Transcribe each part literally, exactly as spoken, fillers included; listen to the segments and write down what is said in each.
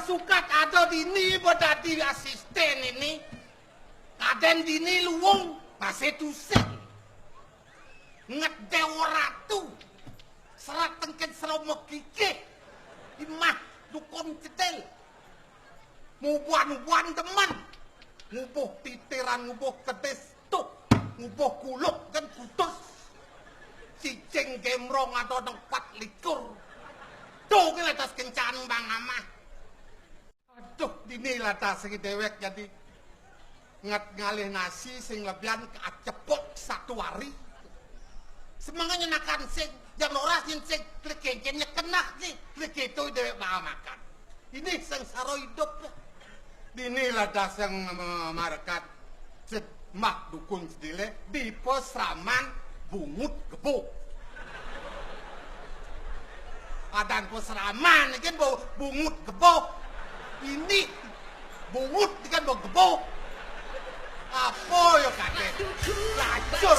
Sukat ada dini ba dadi asisten ini. Kadén dini luung, masih tusing. Ngedéwa ratu. Serat tengkén seroma gigih. Imah dukun cedil. Mubuhan-mubuhan demen. Ngubuh titiran, ngubuh kedis, tuh. Ngubuh kuluk dan kutus. Cicing gemrong ada nang pat likur. Tuh, ki ledas kencan Bang Amah. Aduh, dini lah dasé déwék jadi nget ngalih nasi sing lebihan kacepok satu hari. Semanganya nakan sing, jam roras nyén sing, lek kencénnya kenah ki, lek itu déwék bakal makan. Ini sengsara hidup. Dini lah dasé marekat. Ced mah dukun cedilé di pesraman bungut gebo. Adan pesraman iki bu-, bungut gebo. Ini bungut iki kan bu-, gebo. Apa ya kadé? Lacur.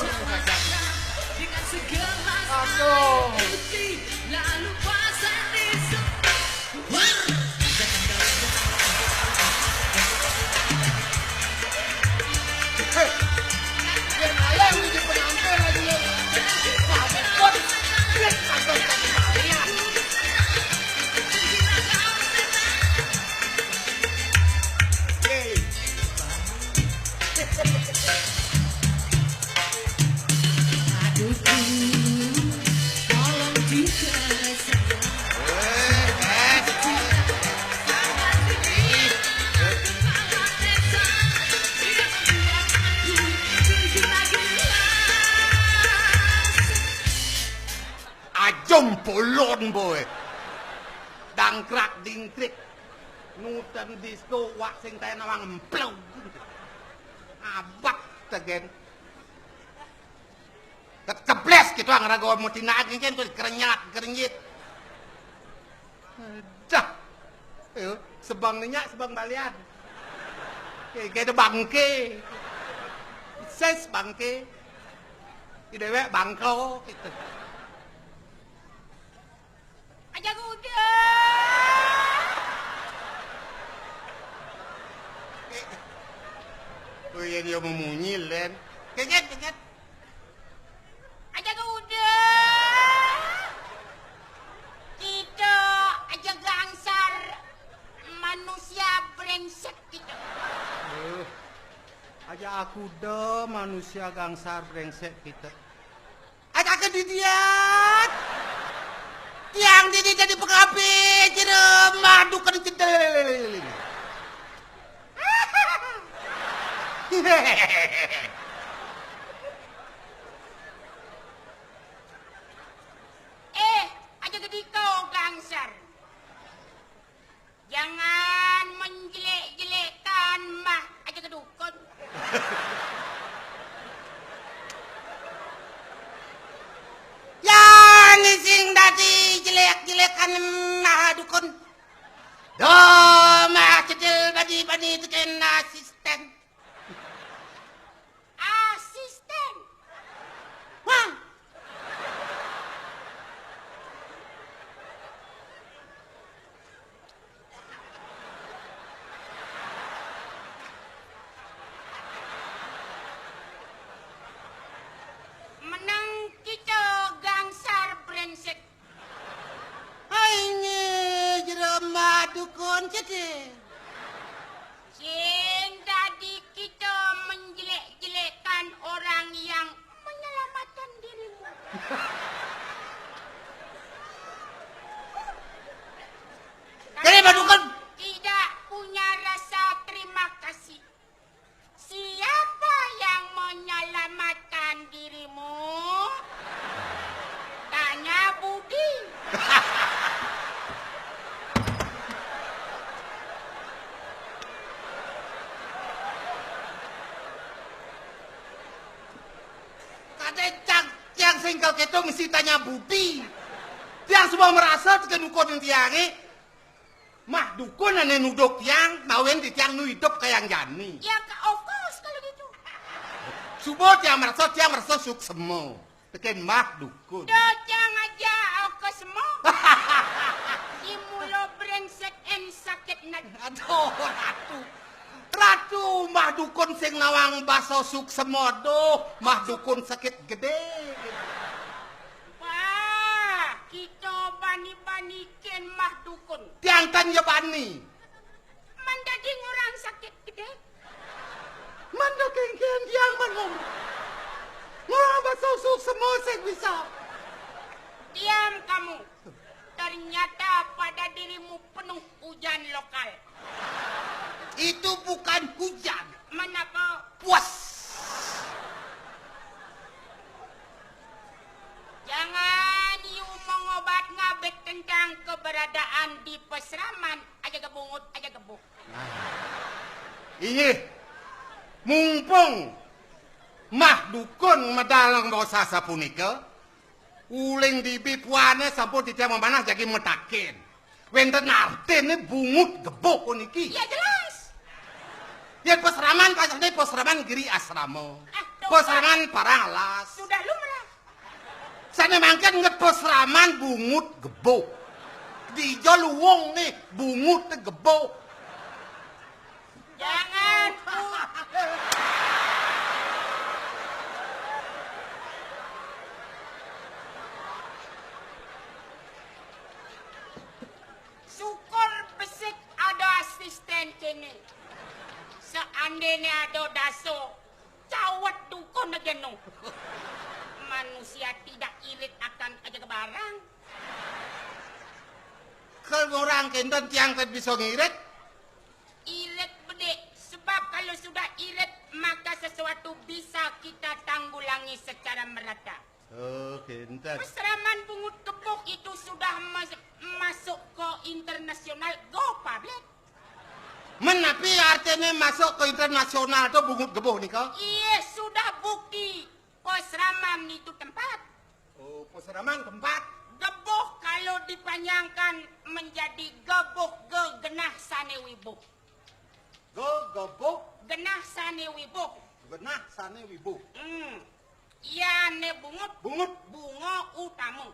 Dengan segala Aduh. Lalu pasang di Ajum pulun, boy. Dangkrak dingkrik. Nuten disko wak sing taén awang emplung. Abak tegén. Keblés gitu, angger raga mau tindakan kan tuh kerenyat, kerenyit. Dah. Ayo, sebang nyak, sebang balian. Kayak ada bangke. Ses bangke. Di déwék bangko gitu. Aja udah. Oh iya, dia mau munyi, Lén. Kenyet, kenyet. Aja udah. Kita aja gangsar manusia brengsek gitu. Eh, aja aku deh manusia gangsar brengsek kita. Aja ke didiat. Tiang dini jadi pengabé jero maduk kan cedel. Eh, aja gediko gangsar. Jangan menjelek-jelekkan Mbah Aja Kedukun. Yang sing dadi jelek-jelekan Mbah Dukun. Domah cedil badi-badi tekén asisten. Asisten. Wah. Menang kita gangsar brengsek. Hai, nyi, jero madukun cedé. Sing dadi kita menjelek-jelekkan orang yang menyelamatkan dirimu. Jadi, madukun. Tidak punya rasa terima kasih. Siapa yang menyelamatkan dirimu? Tanya Budi. Kadé cang, tiang sing kéto mesti tanya Budi. Tiang semua merasa tekén dukun tiangé. Mah dukun ané nuduk tiang, mawinan di tiang nu idup kayang jani. Ya, ke-, of course kalau gitu. Suba tiang merasa, tiang merasa suksema. Tekén mah dukun. Duh, tiang aja, oh, kesema. Di mula brengsek en sakit na Dukun sing nawang basa suksema, duh, mah dukun sakit gedé. Wah, kita bani-banikin mah dukun. Tiang kan ya bani. Mandadi ngurang sakit gedé. Manda kéngkén tiang mah ngomong. Ngurang basa suksema sing bisa. Diam kamu. Ternyata pada dirimu penuh hujan lokal. Itu bukan hujan. Menapa? Puas. Jangan you mengobat ngabit tentang keberadaan di pesraman aja gebungut aja gebuh. Nah. Inggih. Mumpung mah dukun medal basa sapunika, uling dibi puané sampun titiang mamanah jagi metaken. Wénten artiné bungut gebuh puniki? Ya jelas. Yén pasraman pasané pasraman Giri Asrama. Ah, tuh, pasraman Parang Alas. Sudah lumrah. Sané mangkin nget pasraman bungut gebuh. Dija luwung nih bungut gebuh. Jangan. Syukur besik ada asisten kéné. Seandainya ada daso, cawet dukun aja no. Manusia tidak irit akan aja ke barang. Kalau orang kénten tiang kan bisa ngirit. Irit bedik, sebab kalau sudah irit maka sesuatu bisa kita tanggulangi secara merata. Oh, kénten. Pasraman bungut gebuh itu sudah mas- masuk ke internasional, go public. Menapi artinya masuk ke internasional tuh bungut gebuh nih kok? Iya, sudah bukti. Pasraman itu tempat. Oh, pasraman tempat. Gebuh kalau dipanjangkan menjadi gebuh gegenah sané wibuh. Go, gebuh. Genah sané wibuh. Genah sané wibuh. Hmm. Iya né bungut. Bungut. Bunga utama.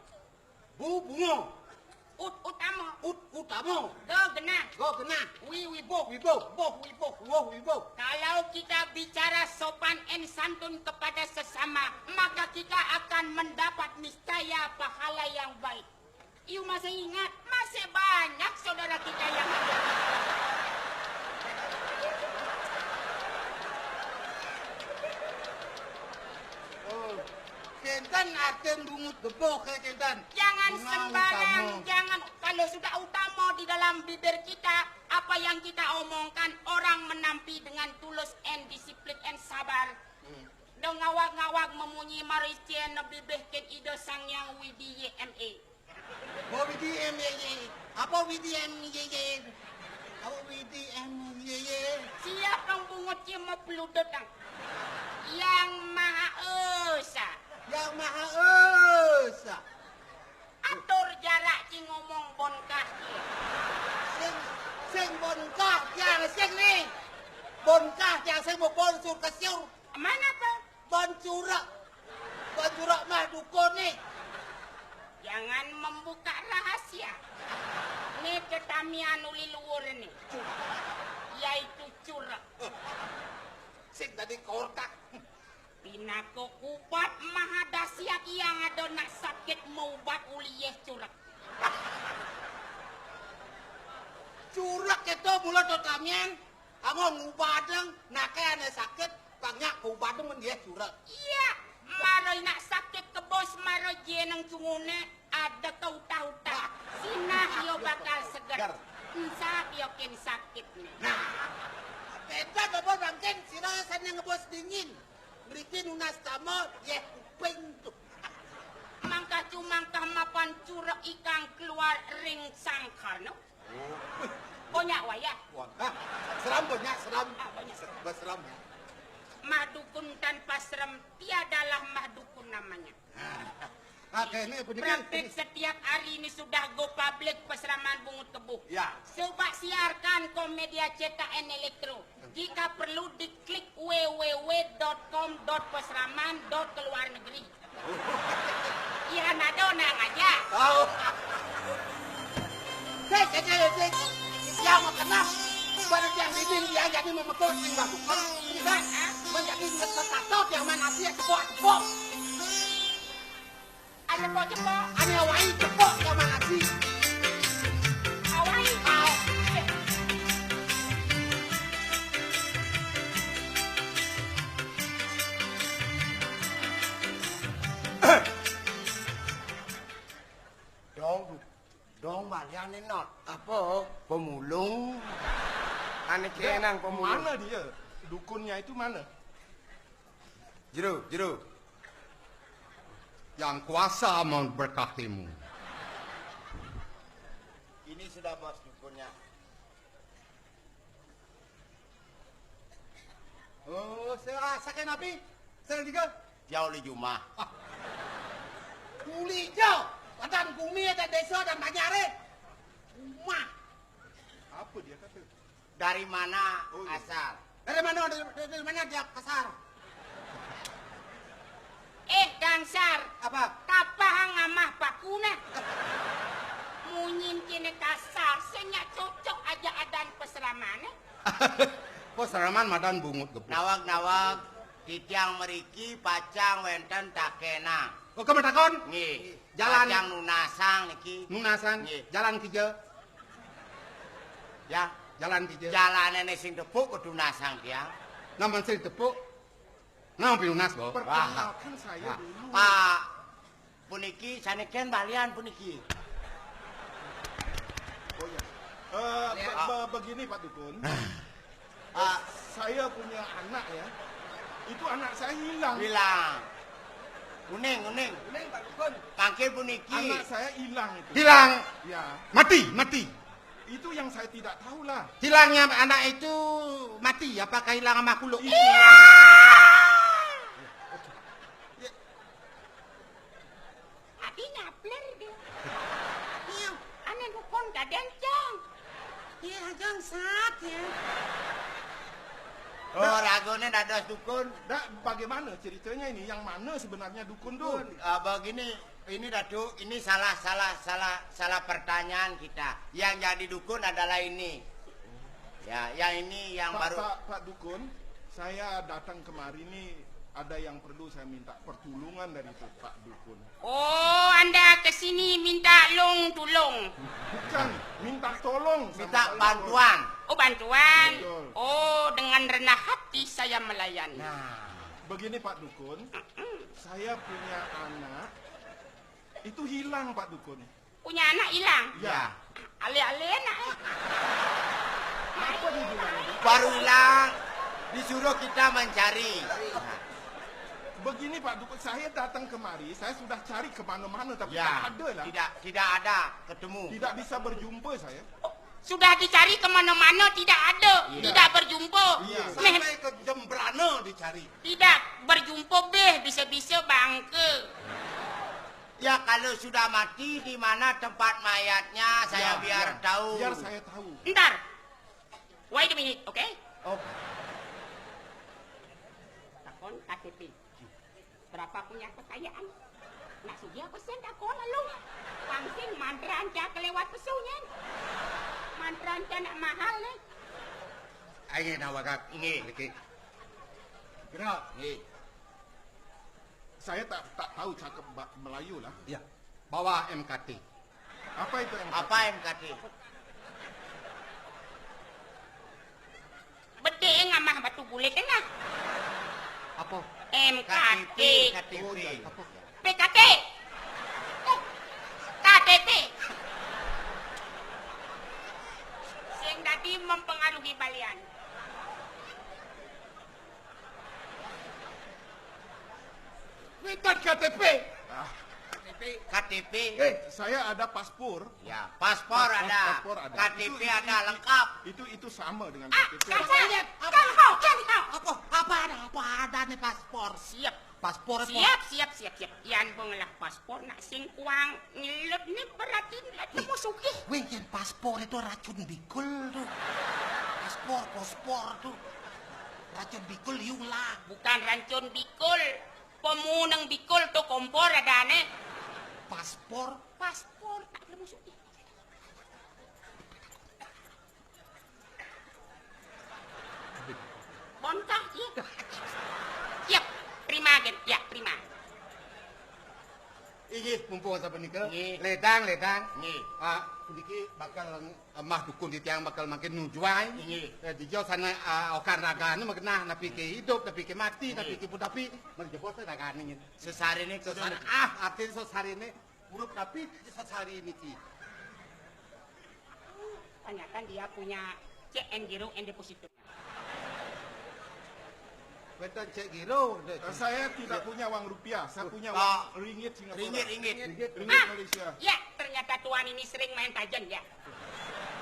Bu bunga. Ut utama. Ut utama. Go genah. Go genah. Wi wibuh. Wibuh. Buh wibuh. Wuh wibuh. Kalau kita bicara sopan and santun kepada sesama, maka kita akan mendapat niscaya pahala yang baik. You masih ingat, masih banyak saudara kita yang ada. Oh, kénten artin bungut gebuh kayak kénten. Jangan sembarang, jangan. Kalau sudah utama di dalam bibir kita, apa yang kita omongkan, orang menampi dengan tulus and disiplin and sabar. Hmm. Dong ngawag-ngawag memunyi maricen bibih kén Ida Sang Hyang Widi Y M E. Oh, Widi M Y Y. Apa Widi M Y Y? Apa Widi M Y Y? Siap kang bungut cima peludut kang. Yang Maha Esa. Yang Maha Esa. Atur jarak ci ngomong bonkah ci. Sing, sing bonkah tiang sing nih. Bonkah tiang sing mau bonsur kesiur. Mana apa? Bon curek. Bon curek mah dukun nih. Jangan membuka rahasia. Nih tetamian uli luwur nih. Yaitu curek. Sing tadi korkak. Pinaka ubat maha dahsyat yang ada nak sakit maubat uli yeh curek. Curek itu mula tetamian. Anggo ngubadeng, naké ané sakit, pang nyak ngubadeng mén yéh curek. Iya, mara nak sakit kebos, mara jeneng cunguné, ada kautah-utah. Sinah yo bakal seger. Ensat yo kén sakit né. Nah, beda bapak mangkin, sira sané ngebos dingin. Mriki nunas tama, yéh kuping tuh. Mangkah cumangkah mapan curek ikang keluar ring sangkarna. Banyak wayah. Wah, ah, seram banyak, seram. Ah, banyak. Seram, seram ya. Mah dukun tanpa serem, tiadalah mah dukun namanya. Ah, ah, kayaknya bener. Praktek setiap hari ini sudah go public peseraman bungut kebuh. Ya. Coba siarkan ke media cetak and elektro. Jika perlu diklik w w w dot com dot peseraman dot keluar negeri. Iya, nado nang aja. Tahu. Cek, cek, cek, cek. Yang mau kenal. Baru yang Sing dia jadi memekul sing batukon. Bisa, ah? Menjadi tetap yang mana sih, cepok-cepok. Ada kok cepok. Ada awai cepok yang mana sih? Awai. Au. Dong, dong, balian ni, Not. Apa? Pemulung. Ane kenang pemulung. Mana dia? Dukunnya itu mana? Jero, jero. Yang kuasa memberkatimu. Ini sudah, Bos, dukunnya. Oh, saya rasakan api. Saya juga. Jauh di jumah. Ah. Uli jo. Padang bumi ada desa dan banyak, eh. Rumah. Apa dia kata? Dari mana, oh, iya, asal? Dari mana, dari, dari mana dia kasar? Eh, Gangsar. Apa? Kapahang amah pakuna. Munyin kene kasar, senya cocok aja adan peseraman, eh? Peseraman madan bungut geblek. Nawag-nawag, titiang meriki pacang wenten takenang. Oh, kamu takon? Nggih. Jalan. Pacang nunasang niki. Nunasang? Nggih. Jalan kija. Ya. Jalan kija. Jalanane sing tepuk kudu nasang tiang. Naman sing tepuk? Naman pinunas, Bo? Perkenalkan saya dulu. Pak, puniki sane ken balian puniki. Oh, iya. Eh, be-, be-, begini, Pak Dukun. Ah. Saya punya anak, ya. Itu anak saya hilang. Hilang. Kuning, kuning. Kuning, Pak Dukun. Mangke puniki. Anak saya hilang itu. Hilang. Ya. Mati, mati. Itu yang saya tidak tahu lah. Hilangnya anak itu mati, apakah hilang sama kuluk? Iya. Iya. Ati nyapler deh. Iya. Ane dukun gaden, Jang. Iya, Jang, sat, ya. Oh, ragone dados dukun. Dak, bagaimana ceritanya ini? Yang mana sebenarnya dukun tuh? Dukun, ah, begini, ini, Datuk, ini salah, salah, salah, salah pertanyaan kita. Yang jadi dukun adalah ini. Ya, yang ini yang Pak, baru. Pak, Pak Dukun, saya datang kemari nih, ada yang perlu saya minta pertolongan dari Pak Dukun. Oh, Anda ke sini minta long tulung. Bukan, minta tolong sama. Minta bantuan. Oh, bantuan. Betul. Oh, dengan rendah hati saya melayani. Nah, begini, Pak Dukun, saya punya anak, itu hilang, Pak Dukun. Punya anak hilang? Ya. Ale-ale anak, eh. Apa dia bilang itu? Baru hilang, disuruh kita mencari. Begini, Pak Dukun, saya datang kemari, saya sudah cari kemana-mana, tapi ya, tak ada lah. Tidak, tidak ada ketemu. Tidak bisa berjumpa saya. Oh, sudah dicari kemana-mana, tidak ada, iya, tidak berjumpa. Iya. Meh- Sampai ke Jembrana dicari. Tidak berjumpa, beh, bisa-bisa bangke. Ya, kalau sudah mati, di mana tempat mayatnya, saya biar tahu. Ya, ya. Biar saya tahu. Ntar. Wait a minute, oke? Oh. Takon K T P. Berapa punya kekayaan? Nak sugih apa sen takon lalu? Pang sing mantra anja kelewat pesu nyen. Mantra anja nak mahal nih. Aye, nawagak. Nggih. Niki. Kira. Nggih. Saya tak, tak tahu cakap ba-, Melayu lah. Ya. Bawa M K T. Apa itu M K T? Apa M K T? Bedeng amah batu bulik tengah. Apa? M K T. K T P, K T P. Oh, iya, iya. Apa? P K T. Oh, K T P. Sing dadi mempengaruhi balian. Minta K T P. Ah. K T P. K T P. Eh, saya ada paspor. Ya, paspor ada. Pas-, paspor ada. K T P itu, ada, itu, lengkap. Itu, itu sama dengan ah, K T P. Kan saya, kan kau, kan kau. Apa, apa ada, apa ada nih paspor? Siap. Paspor apa? Siap, siap, siap, siap. Yan pengelah paspor nak sing kuang ngelut ni berarti nak temu sugih. Weh, yang paspor itu racun bikul tu. Paspor, paspor tu. Racun bikul, you lah. Bukan racun bikul. Pemuneng bikul tu kompor ada ne. Paspor? Paspor tak temu sugih. Ya, terima. Inggih, mumpung sapunika. Inggih. Ledang, ledang. Inggih. Ah, puniki bakal, eh, mah dukun titiang bakal mangkin nujuan. Inggih. Eh, dija sana, ah, okan ragane magenah, napi ke hidup, napi ke mati, napi ke putapi, merjebos ragane nyen. Sesarine kudu. Sesar-, ah, artine sesarine, huruf napi sesari niki. Tanyakan dia punya C N giro and deposito. Wénten cek giro, dek. Saya tidak punya uang rupiah, saya punya uang ringgit Singapura. Ringgit, ringgit. Ringgit, ringgit Malaysia. Ya, ternyata tuan ini sering main tajen, ya.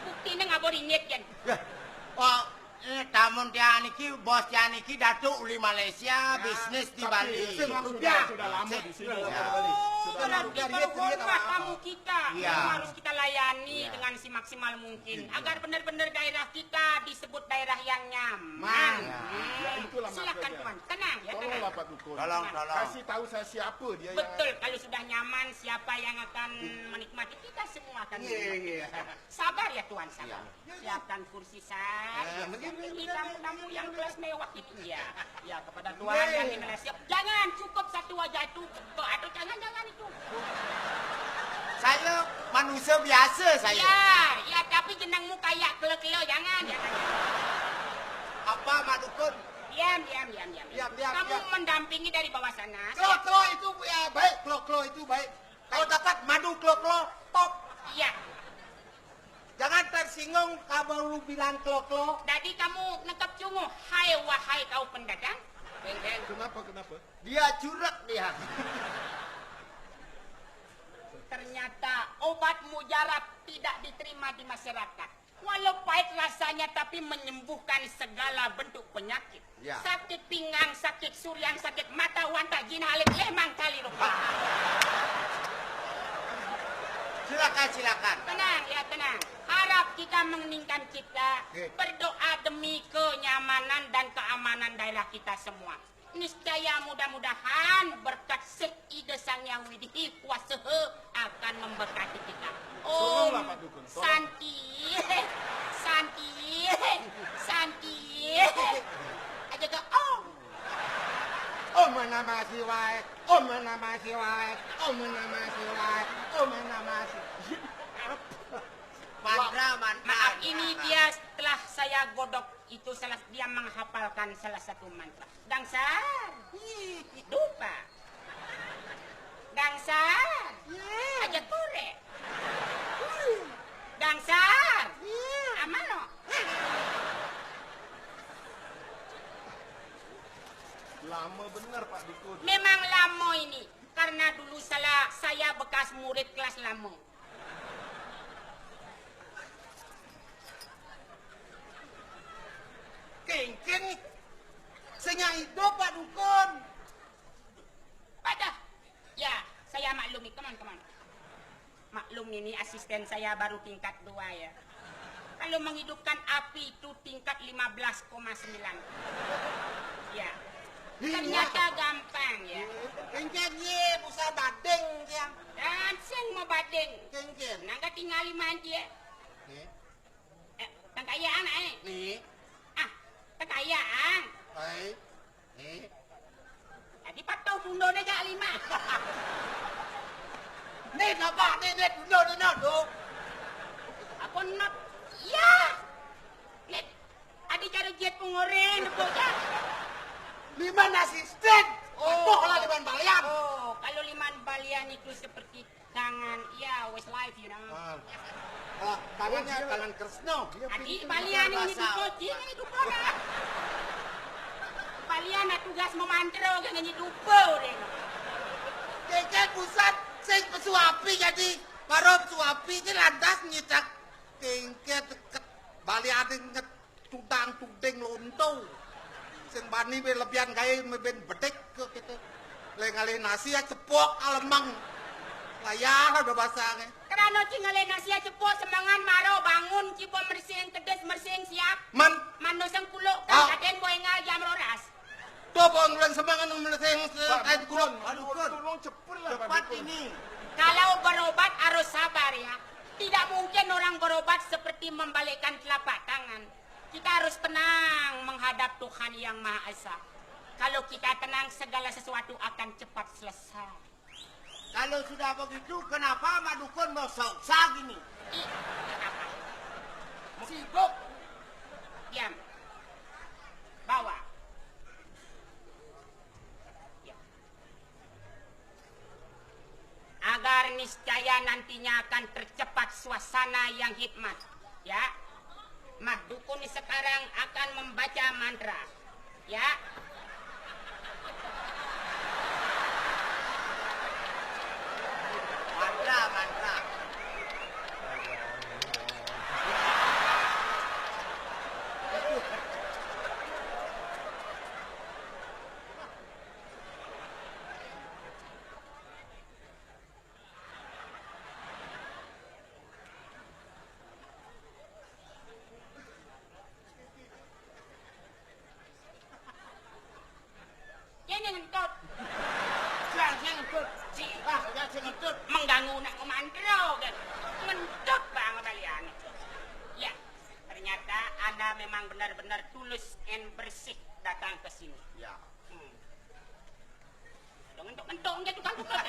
Buktine ngaba ringgit, yen. Ya. Oh, eh, tamun tiang niki, bos tiang niki Datuk uli Malaysia, bisnis di Bali. Tapi saya sudah, sudah lama di sini. Oh, berarti baru hormat tamu kita. Ya. Memang harus kita layani dengan semaksimal mungkin. Iya. Agar benar-benar daerah kita disebut daerah yang nyaman. Ya, itulah maksudnya. Silakan, Tuan. Tenang, ya, tenang. Tolonglah, Pak Dukun. Tolong, tolong. Kasih tahu saya siapa dia yang... Betul, kalau sudah nyaman, siapa yang akan menikmati, kita semua akan menikmati. Iya, iya. Sabar ya, Tuan, sabar. Iya. Siapkan kursi, Sas. Siapkan tamu-tamu yang kelas mewah itu, ya. Ya, kepada Tuan yang ini lah siap. Jangan, cukup satu aja itu. Aduh, jangan, jangan itu. Saya manusia biasa, saya. Ya, ya, tapi jenengmu kayak kelo-kelo, jangan, jangan. Apa, Mak Dukun? Diam, diam, diam, diam. Diam, diam, diam. Kamu mendampingi dari bawah sana. Kelo-kelo itu, ya, baik, kelo-kelo itu baik. Kalau dapat madu kelo-kelo, top. Iya. Jangan tersinggung kalau lu bilang kelo-kelo. Jadi kamu nangkep cunguh, hai wahai kau pendagang. Kenapa, kenapa? Dia curek dia. Ternyata obat mujarab tidak diterima di masyarakat. Walau pahit rasanya, tapi menyembuhkan segala bentuk penyakit. Ya. Sakit pinggang, sakit suriang, sakit mata, wantah jin, halit, lemang kali rupa. Silakan, silakan. Tenang, ya, tenang. Harap kita mengeningkan cipta, berdoa demi kenyamanan dan keamanan daerah kita semua. Niscaya, mudah-mudahan berkat sik Ida Sang Hyang Widhi Waseha akan memberkati kita. Om Santi, Santi, Santi. Aja ke Om. Om Namah Siwaya, Om Namah Siwaya, Om Namah Siwaya, Om Namah Siwaya. Mantra, mantra. Maaf, ini dia setelah saya godok itu, salah, dia menghafalkan salah satu mantra. Dangsar. Dupa. Dangsar. Aja korek. Dangsar. Amano. Lama benar, Pak Dukun. Memang lama ini, karena dulu salah, saya bekas murid kelas lama. Kengken, sing idup, Pak Dukun. Pada. Ya, saya maklumi. Come on, come on. Maklum ini asisten saya baru tingkat dua, ya. Kalau menghidupkan api itu tingkat lima belas koma sembilan. Ya. Ternyata gampang, ya. Kengken ye, busa bading, ya. Dan sing mau bading. Kengken. Nangka tinggal lima dia. Eh, tang kaya anak, eh. Nih. Ah, tang kaya, ang. Hai. Nih. Tadi patau pundone jak lima. Nih, napa? Nih, nih, pundone, no, do. Apa not? Iya. Nih, adi cara jiat pengoreng, apa ya? Lima asisten. Oh. Patuh lah lima balian. Oh, kalau lima balian itu seperti tangan, ya, Westlife, you know. Ah. Ah, tangannya tangan Kresno. Adi balian ini dupa, ini dupa dah. Balian nak tugas memantro, jangan nyi dupa deh. Kengken busan, sing pesu api jadi, baru pesu api, ini lantas nyitak. Kengken deket, balian inget. Tudang tuding lonto. Sing bani be lebihan gawe meben bedik ke kita. Le ngalih nasi ya cepok alemeng. Layah udah basah nge. Kerana ci ngalih nasi ya cepok semangan maro bangun cipo mersing kedes mersing siap. Man. Mano sengkuluk kan kaden boy ngal jam roras. Tuh, Bang, bulan semangat nang mersing se-, Pak Dukun, Pak Dukun. Tolong cepatlah, Pak Dukun. Cepat ini. Kalau berobat harus sabar ya. Tidak mungkin orang berobat seperti membalikkan telapak tangan. Kita harus tenang menghadap Tuhan Yang Maha Esa. Kalau kita tenang, segala sesuatu akan cepat selesai. Kalau sudah begitu, kenapa Mak Dukun mau sok-sok gini? Ih, kenapa? Sibuk. Diam. Bawa. Ya. Agar niscaya nantinya akan tercepat suasana yang hikmat. Ya. Mak Dukun sekarang akan membaca mantra. Ya. Mantra, mantra. Jangan ngentut. Jangan ngentut. Cik, ah, jangan ngentut. Mengganggu nak memantro kan. Ngentut banget kalian. Ya, ternyata Anda memang benar-benar tulus and bersih datang ke sini. Ya. Hmm. Udah ngentuk-ngentuk, nggak tukang tukar.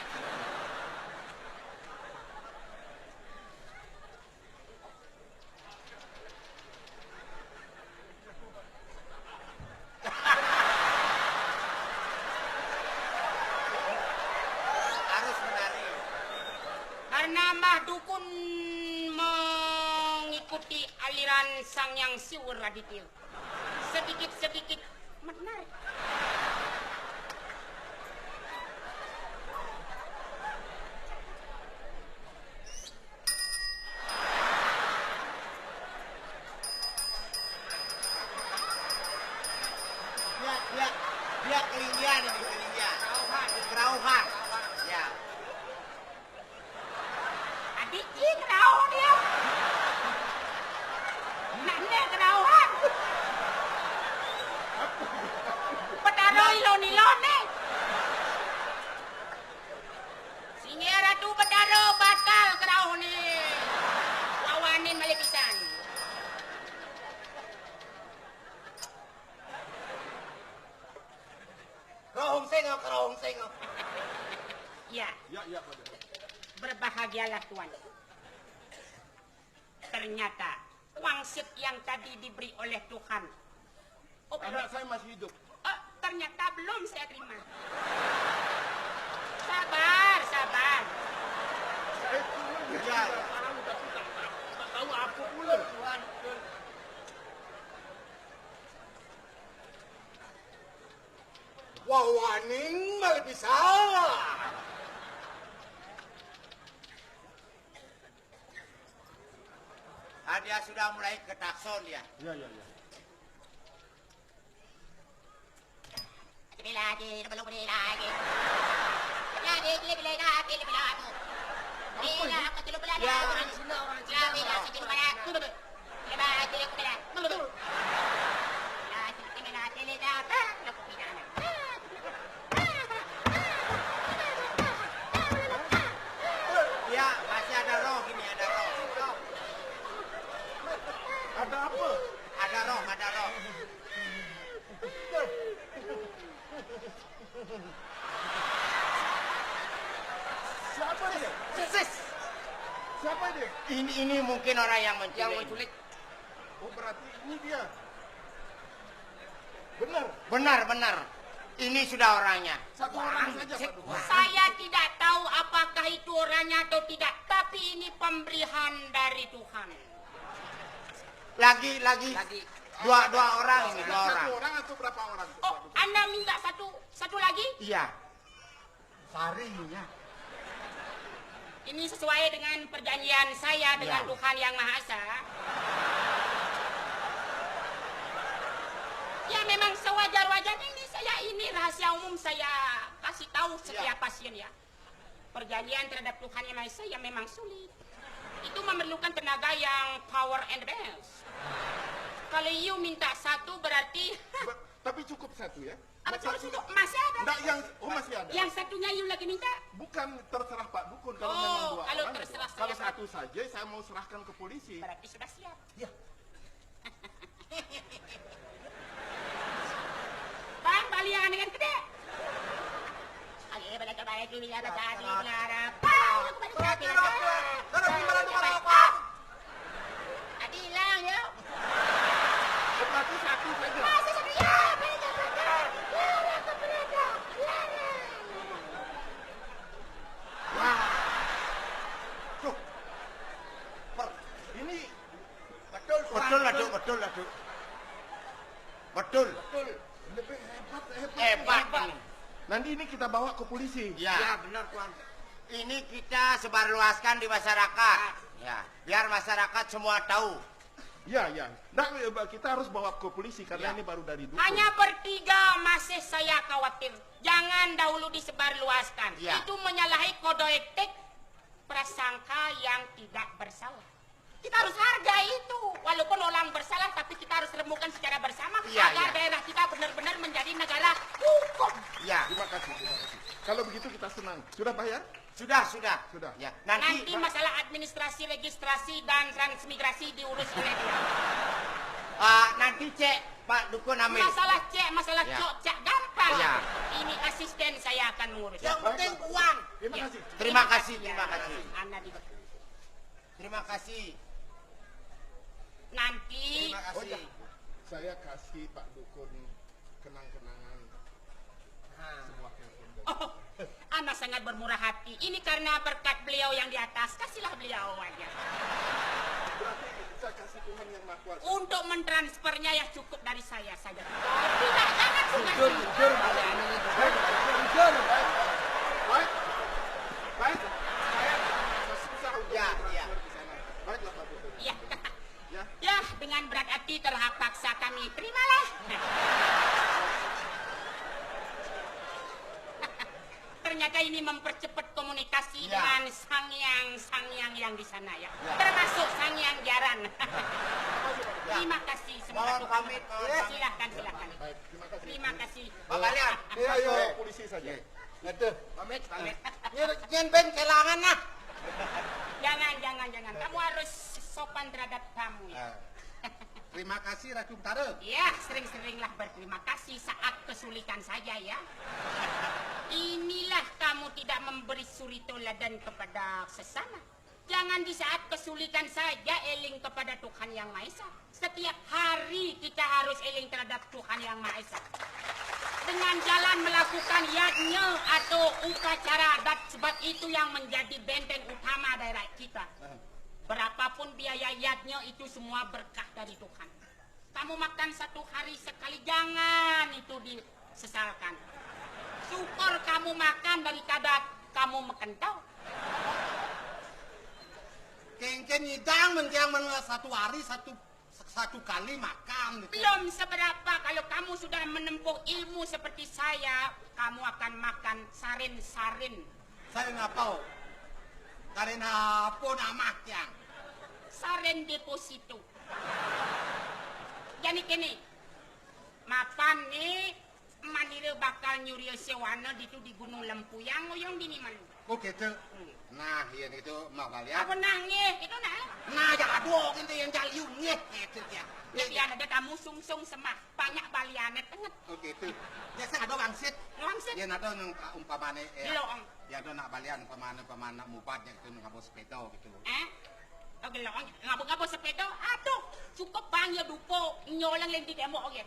Harus menari. Karena Mbah Dukun mengikuti aliran Sang Yang Siwur Aditya. Sedikit-sedikit menarik. Dia, dia, dia kelindian ini, kelindian. Kerauhan. Ya. Adik, ih, kerauh dia. Nanda kerauhan. Petara ilon-ilon nih. Singa Ratu Betara batal kerauh ni. Wawanin malih pisan. Kerauh sing, kerauh sing. Ya. Ya, ya, Pak. Berbahagialah Tuan. Ternyata wangsit yang tadi diberi oleh Tuhan. Oh, anak saya masih hidup. Oh, ternyata belum saya terima. Sabar, sabar. Saya cuma ya, tidak tahu, tapi tak, tak, tak tahu apa pula. Wawaning malih bisa. Ah, dia sudah mulai ketakson dia. Iya, iya, iya. Lebih lagi, lebih lagi. Lagi, lebih lagi, lebih lagi. Bila aku tidak berada. Ya, orang Cina, orang Cina. Ya, bila aku tidak berada. Bila aku tidak berada. Bila aku tidak berada. Ya, masih ada roh ini, ada roh. Ada apa? Ada roh, ada roh. Siapa dia? Sis. Siapa dia? Ini, ini mungkin orang yang menculik. Yang menculik. Oh, berarti ini dia. Benar. Benar, benar. Ini sudah orangnya. Satu orang saja, Pak Dukun. Saya tidak tahu apakah itu orangnya atau tidak, tapi ini pemberian dari Tuhan. Lagi, lagi. Lagi. Dua, dua orang ini, dua orang. Satu orang atau berapa orang? Oh, Pak Dukun? Anda minta satu, satu lagi? Iya. Sari ya. Ini sesuai dengan perjanjian saya dengan, ya, Tuhan Yang Maha Esa. Ya, memang sewajar-wajarnya ini saya, ini rahasia umum saya kasih tahu setiap, ya, pasien ya. Perjanjian terhadap Tuhan Yang Maha Esa ya memang sulit. Itu memerlukan tenaga yang power and the best. Kalau you minta satu berarti. Tapi cukup satu ya? Apa masih, masih ada? Enggak, yang, oh, masih ada. Yang satunya you lagi minta? Bukan, terserah Pak Dukun kalau, oh, memang dua kalau orang, terserah saya, kalau satu saja saya mau serahkan ke polisi. Berarti sudah siap. Ya. Bang, balik. Yang aneh kan gede. Ayo, pada coba lagi, ini ada tadi, ini ada apa? Ayo, kembali ke sini. Terus gimana tuh, Pak? Tadi hilang, ya. Berarti satu saja. Masih satu, ya, beda, beda. Lara keberatan. Lara. Wah. Tuh. Per, ini betul, Tuan. Betul lah, Duk, betul lah, Duk. Betul. Betul. Lebih hebat, hebat. Hebat. Nanti ini kita bawa ke polisi. Ya. Ya, benar, Tuan. Ini kita sebarluaskan di masyarakat. Ya, biar masyarakat semua tahu. Ya, ya. Nggak, kita harus bawa ke polisi karena, ya, ini baru dari dukun. Hanya bertiga masih saya khawatir. Jangan dahulu disebarluaskan. Ya. Itu menyalahi kode etik prasangka yang tidak bersalah. Kita harus hargai itu. Walaupun orang bersalah, tapi kita harus rembukan secara bersama, iya, agar, iya, daerah kita benar-benar menjadi negara hukum. Ya. Terima kasih, terima kasih. Kalau begitu kita senang. Sudah bayar? Sudah, sudah. Sudah. Ya, nanti, nanti masalah administrasi, registrasi, dan transmigrasi diurus oleh dia. Ah, nanti cek Pak Dukun Amin. Masalah cek, masalah, ya, cok, cak gampang. Ya. Ini asisten saya akan mengurus. Yang penting uang. Terima kasih. Terima kasih, terima kasih. Anda di Terima kasih. Nanti. Terima kasih. Oh, ya. Saya kasih Pak Dukun kenang-kenangan. Ha. Sebuah telepon dari, oh, Anda sangat bermurah hati. Ini karena berkat beliau yang di atas. Kasihlah beliau aja. Berarti saya kasih Tuhan Yang Maha Kuasa. Untuk mentransfernya ya cukup dari saya saja. Tidak, jangan. Jujur, jujur, Pak. Jujur. Baik. Baik. Saya susah untuk, ya, transfer, ya, di sana. Baiklah, Pak Dukun. Iya. Ya. Ya, dengan berat hati terpaksa kami terimalah. Ternyata ini mempercepat komunikasi, ya, dengan Sang Yang, Sang Yang yang di sana, ya. Ya. Termasuk Sang Yang Jaran. Ya. Terima kasih, semoga Tuhan pamit, mohon pamit. Silahkan, silahkan. Baik, terima kasih. Terima kasih. Pak Kalian. Iya, iya, polisi saja. Iya. Ngeduh, pamit, pamit. Nyén, nyén ben kelangan lah. Jangan, jangan, jangan. Kamu harus sopan terhadap tamu, ya. Ah. Terima kasih, Ratu Betara. Ya, sering-seringlah berterima kasih saat kesulitan saja, ya. Inilah kamu tidak memberi suri toladan kepada sesama. Jangan di saat kesulitan saja eling kepada Tuhan Yang Maha Esa. Setiap hari kita harus eling terhadap Tuhan Yang Maha Esa. Dengan jalan melakukan yadnya atau upacara adat, sebab itu yang menjadi benteng utama daerah kita. Berapapun biaya yadnya, itu semua berkah dari Tuhan. Kamu makan satu hari sekali, jangan itu disesalkan. Syukur kamu makan daripada kamu mekentau. Kéngkén nyidang mén tiang mén satu hari satu, satu kali makan gitu. Belum seberapa, kalau kamu sudah menempuh ilmu seperti saya, kamu akan makan sarin-sarin. Sarin apa? Sarin apa nama tiang? Sarin deposito. Jadi gini, mapan nih, manira bakal nyuria sewana ditu di Gunung Lempuyang, ngoyong dini man. Oh, gitu. Hmm. Nah, iya gitu, Mbah Balian. Apa nangih? Itu nah. Nah, ya aduh, gitu yang jaliu, nggih, gitu ya. Ya, ya, ada kamu sungsung semah, banyak baliane tenget. Oh, gitu. Ya, saya ada wangsit. Wangsit? Ya, ada nang umpamane, ya. Iya, Om. Ya, ada nak balian, umpamane, umpamane nak mubat, ya, gitu, ngabo sepeda, gitu. Eh? Oke, lo, ngabo-ngabo sepeda, aduh, cukup bang ya dupo, nyolong lagi di demo, oke.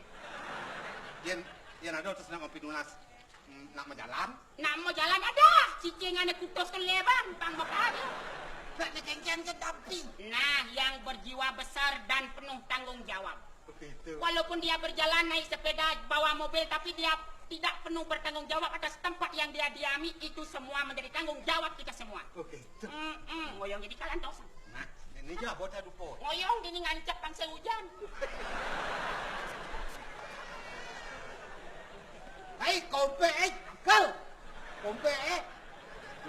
Yen, yen ada terus nak ngopi nunas, mm, nak mau jalan? Nak mau jalan ada, cicingane kutus ke lebar, bang bakal. Nak ngecengcen ke tapi. Nah, yang berjiwa besar dan penuh tanggung jawab. Begitu. Walaupun dia berjalan naik sepeda, bawa mobil, tapi dia tidak penuh bertanggung jawab atas tempat yang dia diami, itu semua menjadi tanggung jawab kita semua. Oke. Mm-mm, ngoyong jadi kalantosan. Nah, ini aja bocah dupo. Ngoyong dini ngancep bangsa hujan. Hai, kompe, eh, kal. Kompe, eh.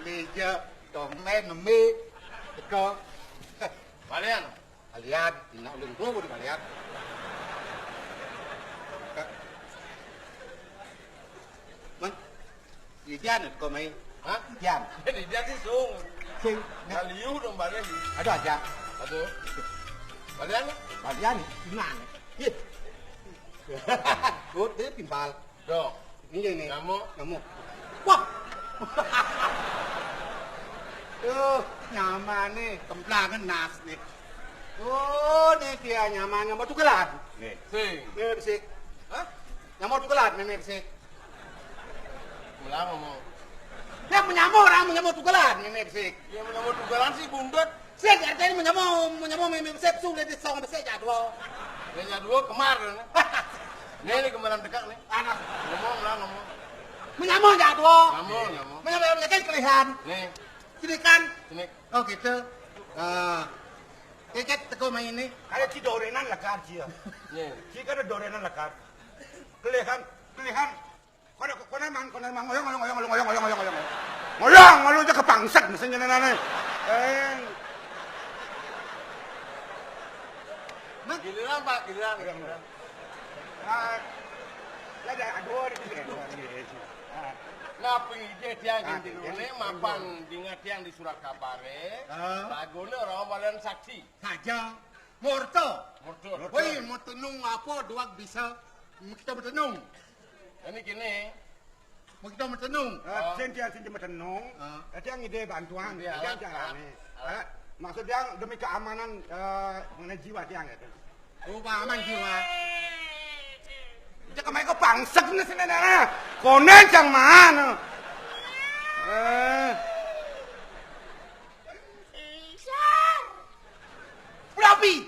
Leja, tong, men, nembe. Teko. Balian. Balian, nak ulun tuh di balian. Man, ijan kau main. Hah? Ijan. Jadi dia sih sung. Sing. Kaliu dong balian. Aduh aja. Aduh. Balian? Balian, gimana? Iya. Good, dia timpal. Dong. Nggih, nggih. Nyamuk. Nyamuk. Wah. Duh, nyamane kemplangan nas nih. Oh, nih dia nyamane mau tukelan. Nih. Sing. Nih, besik. Hah? Nyamuk tukelan, nih, besik. Ulang ngomong. Ya, menyamuk, orang menyamuk tukelan, nih, besik. Ya, menyamuk tukelan sih bundet. Sik, artine menyamuk, menyamuk mimik besik, sulit disong besik jadwal. Ya, jadwal kemar, nih. Nih, nih, kemarin dekat, nih. Anak. Ngomong lah, ngomong. Menyamuk jadwal. Nyamuk, nyamuk. Menyamuk, ya, kan kelihan. Nih. Sini kan? Sini. Oh, gitu. Ah. Keket teko main nih. Kayak cidorenan lekar, Cia. Nih. Ci kan dorenan lekar. Kelihan, kelihan. Kono, kono mang, kono mang, ngoyong, ngoyong, ngoyong, ngoyong, ngoyong, ngoyong, ngoyong. Ngoyong, ngoyong, aja kepangsek, mesinnya nana. Eh. Giliran, Pak, giliran, giliran. Ah, ya, ya, aduh, ini, ini, ini. Ah. Nah, pengije tiang. Ah, gini dulu iya. Nih, mapan dingat tiang di surat kabare. Ah. Lagune orang balen saksi. Saja. Murto. Murto. Woi, mau tenung apa, duak bisa. Kita bertenung. Ini gini. Mau kita bertenung. Eh, oh. Sing tiang sing bertenung. Ah. Tiang ide bantuan. Iya, tiang alat, carane. Alat. Eh, maksud tiang demi keamanan, eh, mengenai jiwa tiang gitu. Oh, aman jiwa. Cek kemarin kok pangsek nih sini, nah. Konen cang mana? Eh. Isar. Berapi.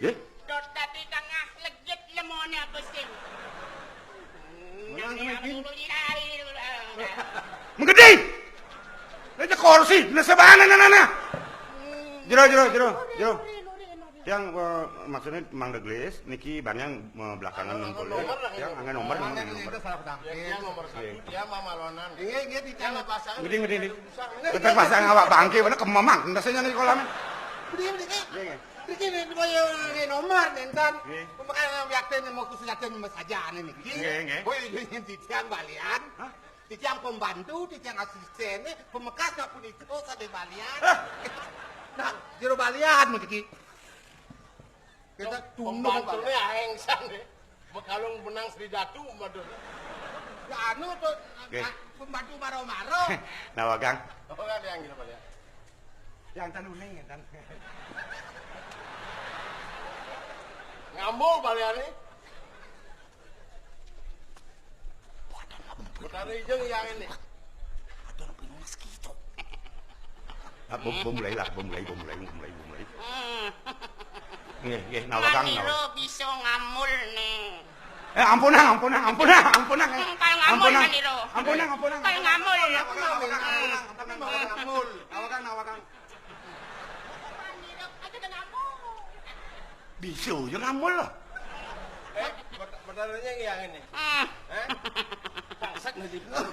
Ye? Dot tadi tengah legit lemone apa sing? Menggedi. Aja kursi, nah, sebana, nah, nah, nah. Jero, jero, jero, jero. Tiang, eh, maksudnya Mang Deglis, niki banyak, eh, belakangan ngumpul. Tiang angin nomor, angin nomor. Ya, tiang nomor satu, iya. Tiang mamalonan. Iya, iya, tiang pasang. Gede, gede, gede. Kita pasang awak bangke, mana kemamang, ndasnya nih kolam. Gede, gede, gede. Iya, iya. Iki nek koyo ngene nomor nenten. Nggih. Pemekaran yakten mau khusus yakten mesajane niki. Nggih, nggih. Koyo yo yen titiang balian. Hah? Titiang pembantu, titiang asistene, pemekas nggak pun itu sade balian. Hah? Nah, jero balian niki. Kita tunduk pembantune aeng san. Mekalung benang Sri Datu, madun. Ya, anu, tuh, nggih. Pembantu maro-maro. Nawagang. Apa kan yang gila balian? Yang tanuning, yang tan-, ngambul balian nih. Betara ijeng yang ini. Ada orang pinunas gitu. Ah, bom, bom mulai lah, bom mulai, bom mulai, bom mulai, bom mulai. Hmm. Nggih, nggih, nawagang, Maniro nawagang. Bisa ngamul nih. Eh, ampunang, ampunang, ampunang, ampunang, eh. Hmm, kayak ngamul, ampunang. Maniro. Ampunang, ampunang. Kayak ngamul. Ampunang, ampunang, ampunang. Tapi mau ngamul. Nawagang, nawagang. Maniro aja udah ngamul. Bisa aja ngamul lah. Eh, bet-, betaranya yang ini. Hmm. Eh? Bangsat nanti. Hmm.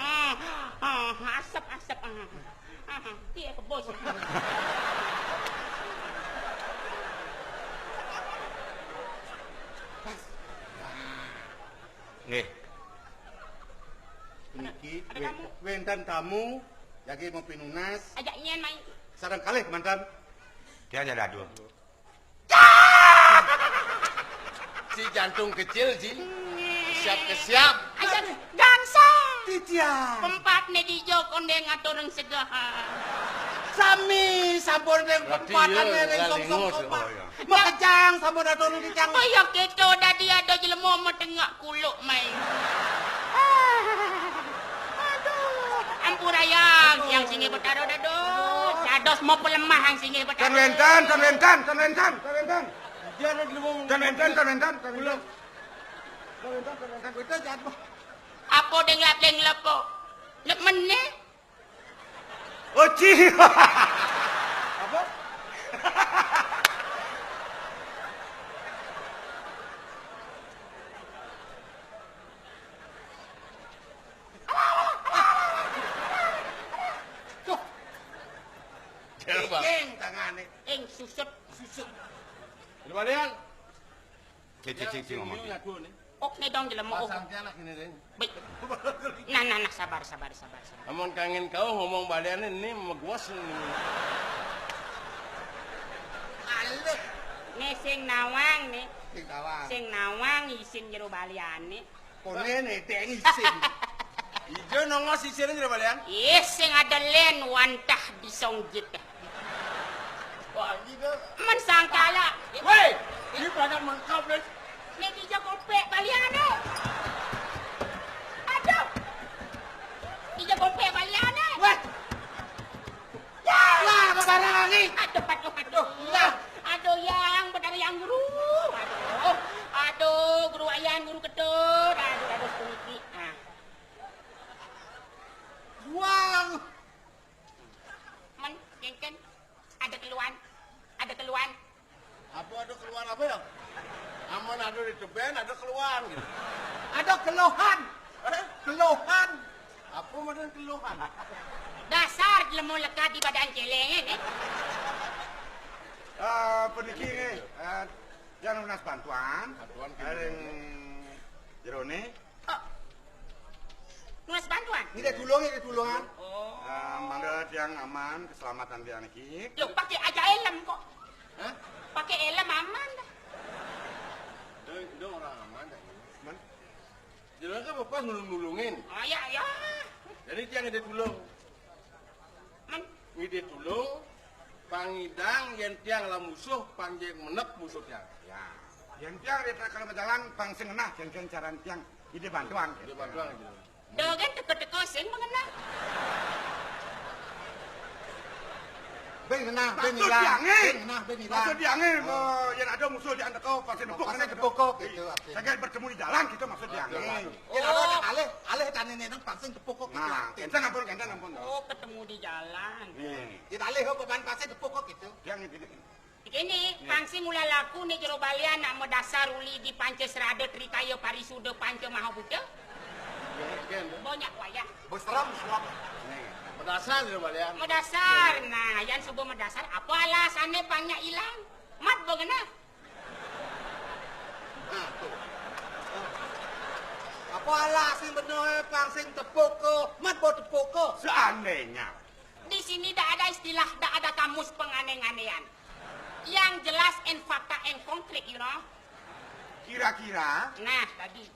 Hmm. Hmm. Asap, asap. Hmm. Hmm. Iya, kebos. Nggih. Puniki ada tamu. Wénten tamu, jagi mau pinunas. Ajak nyen main. Sareng kalih kemanten. Dia aja dadu. Si jantung kecil, Ji. Siap ke siap. Ayo, gangsal. Titiang. Pempatne dijok onde ngatureng segahan. Sami sampun ring pempatane ring songsong kopak. Oh, iya. Makejang sampun atur titiang. Kaya kita dadi ada jelema metengak kuluk mai. Aduh, ampurayang yang singgih Betara dados. Dados mau pelemah yang singgih Betara. Tan wénten, tan wénten, tan wénten, tan wénten. Dia ada di rumah. Tan wénten, tan wénten, tan wénten. Tan wénten, tan wénten. Wénten jahat, Bang. Apa denglap-denglap kok? Lep meneh. Oh, ci. Apa? Tuh. Coba. Ing tangane. Ing susut. Susut. Kembalian. Cik, cik, cik, cik, ngomong. Ini lagu nih. Ok, nih dong, jelema, ok. Pasang anak ini, Rin. Baik. Nah, nah, nah, sabar, sabar, sabar, sabar. Amun kangen kau ngomong balian ini, meguas ini. Alus. Né sing nawang né. Sing nawang. Sing nawang isin jero baliané. Koné nédék isin. Ijo nongos isin jero balian? Ih, sing ada lén wantah disongjit. Wah, gitu. Men sangkala. Wéh, ini pada mengkap, Lén. Né dija gopék baliané. Aduh. Dija gopék baliané. Wéh. Ya! Lah, bebarang angin. Aduh, aduh, aduh. Lah. Aduh, yang benar yang guru. Aduh. Aduh, guru ayan, guru ketut. Aduh, aduh, puniki. Ah. Wah. Men, kéngkén. Ada keluhan. Ada keluhan. Apa ada keluhan apa ya? Amun ada di tebén, ada keluhan gitu. Ada keluhan. Eh? Keluhan. Apa madan keluhan? Dasar jelema lekad di badan céléng, eh. Ah, puniki nggih, eh, yang nunas bantuan. Bantuan. Ring jeroné. Oh. Nunas bantuan? Ngidih tulung, ngidih tulung. Oh. Ah, mangda tiang aman, keselamatan tiang niki. Loh, pakai aja helm kok. Hah? Pakai helm aman dah. Dong, dong orang aman dah. Man? Jelas kan Bapak nulung-nulungin. Oh, iya, iya. Jadi tiang ngidih tulung. Men? Ngidih tulung, pang nyidang yén tiang ngelah musuh, pang jeg menep musuh tiang. Ya. Yén tiang di tengah jalan, pang sing ngenah, kéngkén caran tiang ngidih bantuan. Ngidih bantuan gitu. Dogén teka-teka sing mengenah. Bén ngenah, bén ngilang. Bén ngenah, bén ngilang. Maksud tiangé, oh, yén ada musuh di anteko, pasti nepuk. Pasti nepuk, gitu, artinya. Saget bertemu di jalan, gitu maksud tiangé. Yén ada anak alih, alih tani neneng pang sing tepuk kok gitu. Nah, kénten ampun, kénten ampun. Oh, ketemu di jalan. Nih. Yén alih kok beban pang sing tepuk kok gitu. Yang ini. Kéné, pang sing ulah laku né jero balian nak madasar uli di panca srada trikaya parisuda panca maha buta. Banyak wayah. Bos serem sebab. Nih, madasar jero balian. Madasar. Nah, yan suba madasar, apa alasané pang nyak ilang? Mat ba ngenah. Nah, tuh. Apa alas sing bener, pang sing tepuk ke, mat ba tepuk ke? Seandainya. Di sini tak ada istilah, tak ada kamus penganeh-nganehan. Yang jelas and fakta and konkret, you know. Kira-kira. Nah, tadi.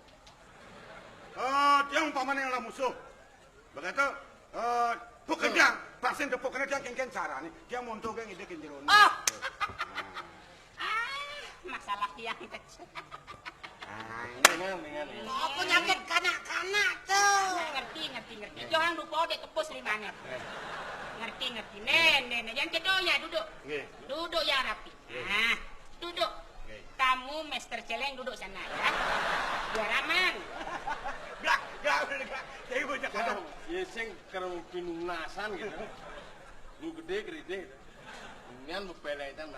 Eh, tiang umpamané ngelah musuh. Begitu, eh, bukan tiang, pang sing tepuk kéné tiang kéngkén carané. Tiang monto ké ngidih ké jero. Oh. Ah, masalah tiang kecil. Ah, ini, ini, ini. Apa nyakit kanak-kanak tuh? Nah, ngerti, ngerti, ngerti. Nggih. Jangan lupa dek kepus limané. Nggih. Ngerti, ngerti. Nih, nih, nih. Yang kedua ya, duduk. Nggih. Duduk ya rapi. Nah, duduk. Oke. Kamu, Mister Celeng, duduk sana ya. Biar aman. Gak, gak, gak. Jadi bocah kacau. Ya, sing karo pinunasan gitu. Lu gedé, gedé. Nian mau peletan.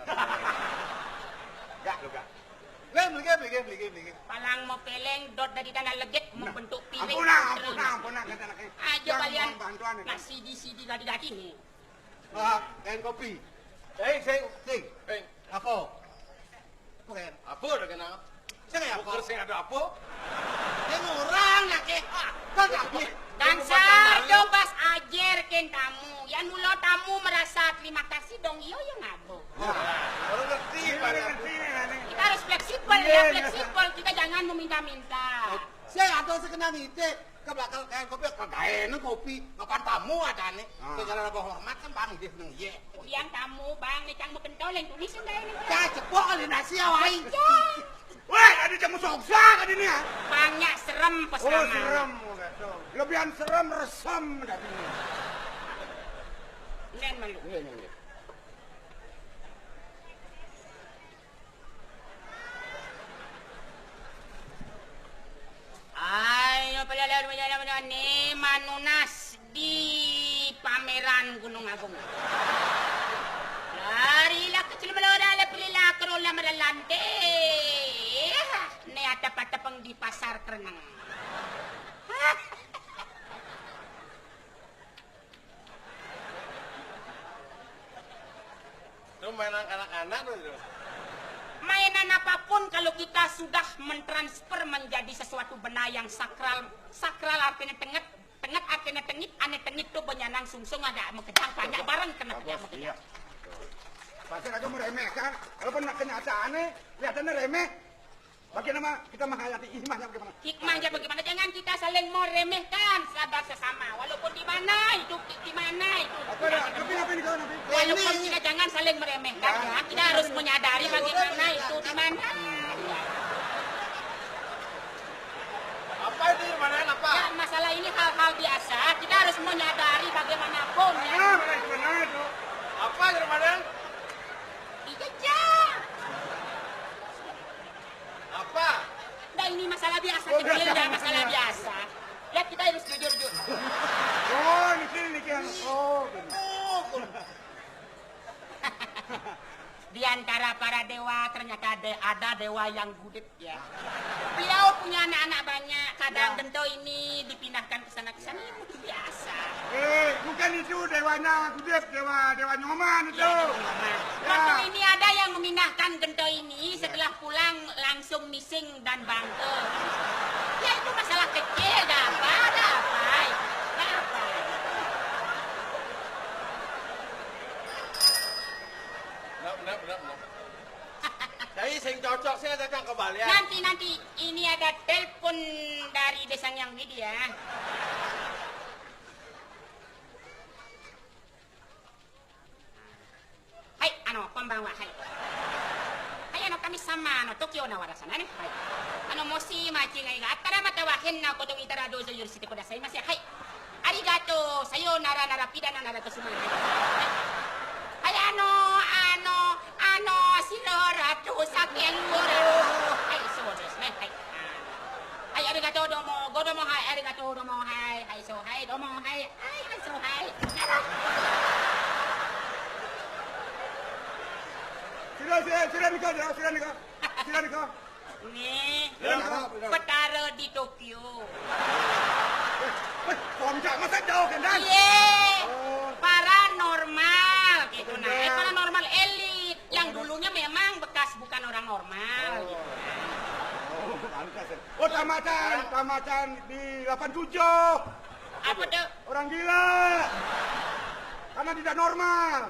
Gak, lu gak. Lé, mligi, mligi, mligi, mligi. Palang mau peleng, dot dari tanah legit, membentuk piring. Ampun, ampun, ampun, ampun. Aja kalian bantuan, ya. Ngasih di sini gadi-gadi nih. Ah, kain kopi. Eh, sing. Sing. Eh. Apa? Apa kain? Apa udah kenal? Sing ya, apa? Bukan sing ada apa? Sing orang ya, Ki. Kan ya, Ki. Dan saya pas ajar ken tamu. Yang mula tamu merasa terima kasih dong, iyo yang ngabo. Orang ngerti, Pak. Ngerti, ngerti. Kita harus fleksibel ya, fleksibel. Kita jangan meminta-minta. Saya ada sekenang itu. Kebakal kayak kopi, kagaéna kopi, mapan tamu adané. Ah. Segala apa hormat kan Bang, dia seneng, iya. Yang tamu, Bang, nih cang mau pentol yang tulis yang gaéna. Cah, cepok kali nasi awai. Ya. Wéh, ada cang mau soksa kan ini ya? Banyak serem pas. Oh, serem, gitu. Lebihan serem, resem, dah ini. Nen malu. Iya, iya, iya. Ayo, pelala, pelala, pelala, ni manunas di pameran Gunung Agung. Larilah kecil melora, pilihlah kerola merelante. Ni ada patepeng di pasar kereneng. Itu mainan anak-anak tuh, itu. Mainan apapun kalau kita sudah mentransfer menjadi sesuatu benda yang sakral, sakral artinya tenget, tenget artinya tengit, ane tengit tuh benyanang sungsung ada mekedang banyak bareng kena apa, iya. Bahasa aja meremehkan, walaupun kenyataannya kelihatannya remeh. Bagaimana kita menghayati hikmahnya bagaimana? Hikmahnya bagaimana? Jangan kita saling meremehkan saudara sesama, walaupun di mana itu, di, di mana itu. Apa ada? Tapi apa ini kawan apa? Walaupun kita jangan saling meremehkan, ya. Kita harus menyadari bagaimana itu, di mana. Apa itu, Ramadan? Apa? Ya, masalah ini hal-hal biasa. Kita harus menyadari bagaimanapun, ya. Mana? Mana itu? Mana itu? Apa itu, Ramadan? Dijejak. Apa? Nah, ini masalah biasa, oh, kecil, biasa, ya, masalah biasa. Ya, kita harus jujur-jujur. Oh, ini, ini, ini. Oh, benar. Di antara para dewa, ternyata ada, ada dewa yang gudeg, ya. Beliau punya anak-anak banyak, kadang gento ini dipindahkan ke sana, ke sana, ya, itu biasa. Eh, bukan itu dewanya gudeg, dewa, dewa Nyoman itu. Ya, dewa Nyoman. Ya. Waktu ini ada yang memindahkan gento ini, setelah pulang langsung missing dan bangke. Ya, itu masalah kecil, gak apa, gak apa. Gak apa. Benar, benar, benar, benar. Jadi sing cocok sih ada kang kebalian. Nanti, nanti, ini ada telepon dari Desa Nyang Widya. Hai, ano, konbanwa, hai. Hai, ano, kami sama, ano, Tokyo na wara sana ne. Hai. Ano, mosi machigai ga atta ra mata wa henna koto ita ra dozo yorishite kudasai mase. Hai. Arigato, sayonara, nara pidana, nara to sumangai. Hai, ano, ano, ano, silora to saken gora. Hai, so desu ne. Hai. Hai, arigato, domo, go domo, hai, arigato, domo, hai, hai, so, hai, domo, hai, hai, hai, so, hai. Nara. Sudah, sudah, sudah nikah, sudah, sudah nikah. Sudah nikah. Nih, ya, betara di Tokyo. Eh, eh, Bang Cak, masa jauh kan, Dan? Iya. Oh. Paranormal gitu, nah. Eh, paranormal elit. Yang dulunya memang bekas bukan orang normal gitu. Oh, pantas ya. Oh, tamatan, tamatan di delapan tujuh. Apa tuh? Orang gila. Karena tidak normal.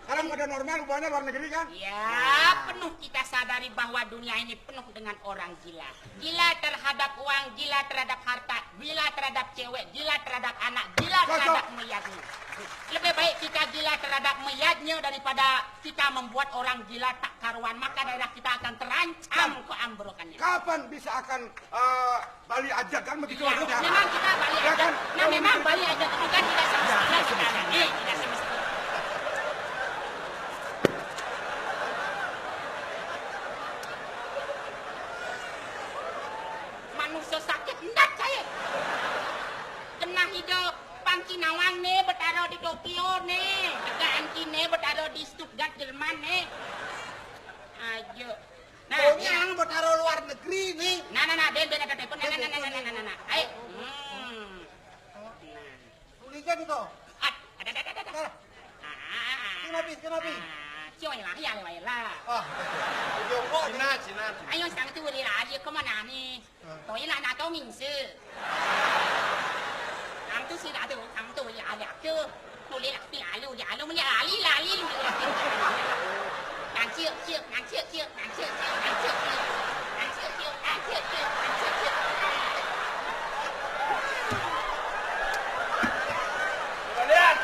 Sekarang pada normal, rupanya luar negeri kan? Ya, penuh kita sadari bahwa dunia ini penuh dengan orang gila. Gila terhadap uang, gila terhadap harta, gila terhadap cewek, gila terhadap anak, gila terhadap melihatnya. Lebih baik kita gila terhadap melihatnya daripada kita membuat orang gila tak karuan, maka daerah kita akan terancam keambrokannya. Kapan bisa akan, eh, Bali aja kan begitu. Iya, harusnya. Memang kita Bali aja. Ya kan? Nah, memang Bali aja itu kan tidak semestinya kita ada. Nih, tidak semestinya. Manusia sakit ndak saya. Kena hidup pangki nawang nih, betaro di Tokyo nih. Tegak anti nih, betaro di Stuttgart, Jerman nih. Ayo. Nah, pokoknya yang betaro luar negeri nih. Nah, nah, nah, ben, ben, ada telepon. Nah, nah, nah, nah, nah, nah, nah, nah. Ayo. Hmm. Nah. Tulisan itu. Ah, ada, ada, ada, ada. Nah. Ah. Kenapa, kenapa? Ah, cioi lah, ya, lewat lah. Ah. Jongkok. Cina, Cina, Cina. Ayo, sang tu boleh lah, dia ke mana ni? Toilet nak tahu mingse. Ang tu si dah tu, ang tu ya ada ke? Boleh lah, pi alu, ya alu, menyalali, lali, lali. Nang ciu, ciu, nang ciu, ciu, nang ciu, ciu, nang ciu, ciu. Nang ciu, ciu, nang ciu, ciu, nang ciu, ciu. Kembalian.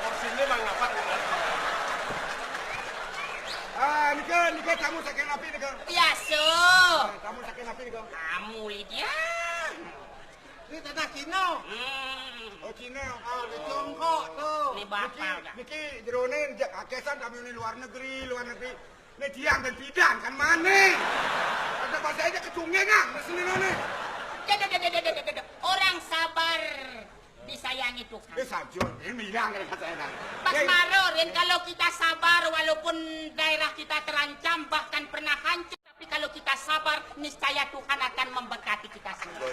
Porsinya mang apa? Ah, nika, nika tamu saking api nika. Biasa. Ah, tamu saking api nika. Tamu Lydia. Ini tanah Cina. Hmm. Oh, Cina. Ah, di Tiongkok tuh. Ini bapak. Niki, niki jerone jak akesan kami ini luar negeri, luar negeri. Ini tiang dan bidan kan mana? Ada bahasa aja kecungengan, sini none. Dede, dede, dede, dede, dede. Orang sabar disayangi Tuhan. Eh, sajo, ini bilang kan kata enak. Pas marorin, kalau kita sabar, walaupun daerah kita terancam, bahkan pernah hancur, tapi kalau kita sabar, niscaya Tuhan akan memberkati kita semua.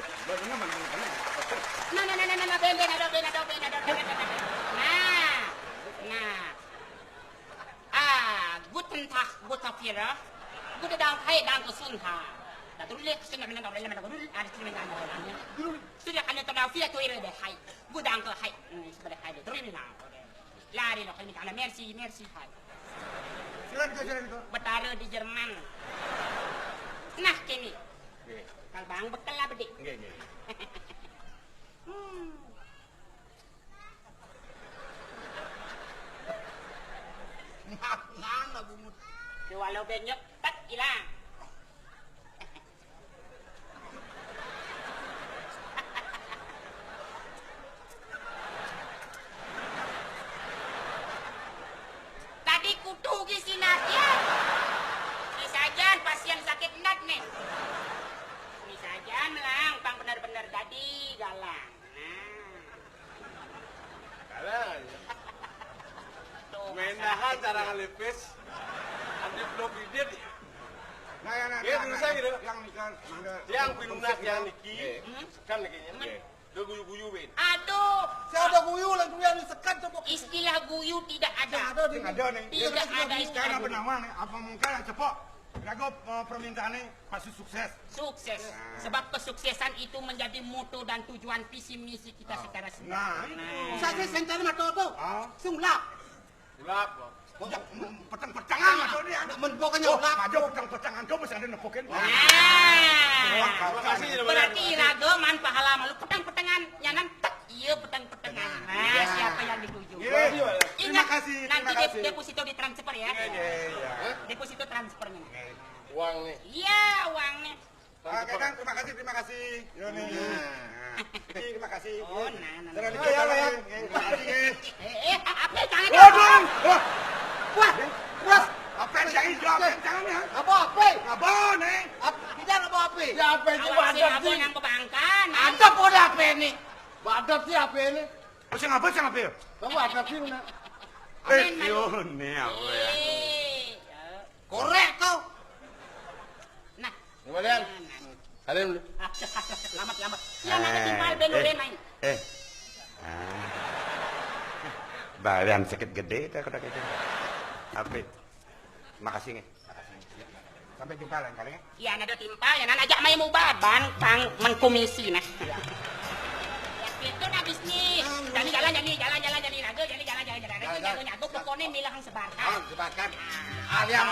Nah, nah, nah, nah, nah, nah, bende, nado, bende, nado, bende, nado, bende, nado. Nah, nah. Ah, guten Tag, guter Führer. Guten Dank, hey, danke schön, ha. Da dulu lihat ke sini, mana orang mana orang, ada sini mana orang. Sudah kan itu dah via tu ire deh, hai. Guten Dank, hai. Hmm, sebentar, hai, terima kasih. Lari lo, kami kana, merci, merci, hai. Betara di Jerman. Nah, kene. Nggih. Kal bang bekel lah bedik. Nggih, nggih. Hmm. Mana bungut? Ke walau benyek, tak hilang. Tadi kutu gi sinat ya. Ni sajan pasien sakit nat nih. Ni sajan melang, pang bener-bener dadi galang. Nah. Galang. Tuh, menahan cara ngelipis. Andi belum bibir ya. Nah, ya, nah, ya, nah, terus nah, aja gitu. Yang, yang, yang pinunak yang niki, hmm? Kan niki ya. Hmm? Dia guyu-guyu, Win. Aduh. Saya ada guyu, lah guyu yang disekat coba. Istilah guyu tidak ada. Tidak ada, nih. Tidak ada, nih. Tidak ada istilah. Sekarang apa nama nih? Apa mungkin yang cepok? Lagu, eh, permintaan nih pasti sukses. Sukses. Nah. Sebab kesuksesan itu menjadi moto dan tujuan visi misi kita secara semua. Nah. Nah. Saya sentral mata tu. Ah. Sulap. Sulap. Peteng-petengan mata dia. Nak menepoknya sulap. Ada peteng-petengan tu masih ada nepokin. Nah. Terima kasih. Berarti iraga man pahala malu peteng-petengan nyanan tek iya peteng-petengan. Nah, siapa yang dituju? Iya. Terima kasih, terima kasih. Ingat, nanti dep-, deposito ditransfer ya. Iya, iya, iya. Deposito transfernya. Uang nih. Iya, uangnya. Ah, Kakang, terima kasih, terima kasih. Yo, nih. Nah. Terima kasih. Oh, nah, nah, nah. Terima kasih, ya. Terima kasih, ya. Eh, eh, apa jangan. Waduh. Wah. Wah, wah. Apa yang jangan jawab? Jangan ya. Apa, apa? Apa nih? Ap-, kita apa, apa? Ya, apa itu? Awak si badan abang sih yang perbankan. Ada pun apa ini? Badan sih apa ini? Oh, sing apa, sing apa ya? Kamu ada sih, nak? Eh, amin, yo, amin. Nih, apa ya? Eh, ya. Korek kau. Nah. Kemudian, nah, nah. Salim dulu. Aduh, aduh, aduh, lama, lama. Ya, nak, eh, timpal ben eh, udah main. Eh. Ah. Badan sakit gede, tak kena gitu. Apa? Makasih, nih. Makasih. Sampai jumpa lain kali, ya. Iya, nada timpal, ya, nan ajak main muba, ban, pang, mengkomisi, nah. Iya. Ya, itu nah bisnis. Jadi jalan, jadi jalan, jalan, jadi naga, jadi jalan, jalan, jadi naga, jalan, jalan, jago, pokoknya milah sebarkan. Oh, sebarkan. Alian,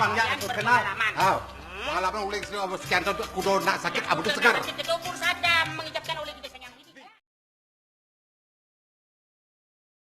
panggilan alian untuk kenal. Berpengalaman. Oh. Hmm. Pengalaman uling sini, apa sekian tahun, kudu nak sakit, apa tu segar. Sakit kedua pun sadam, mengijak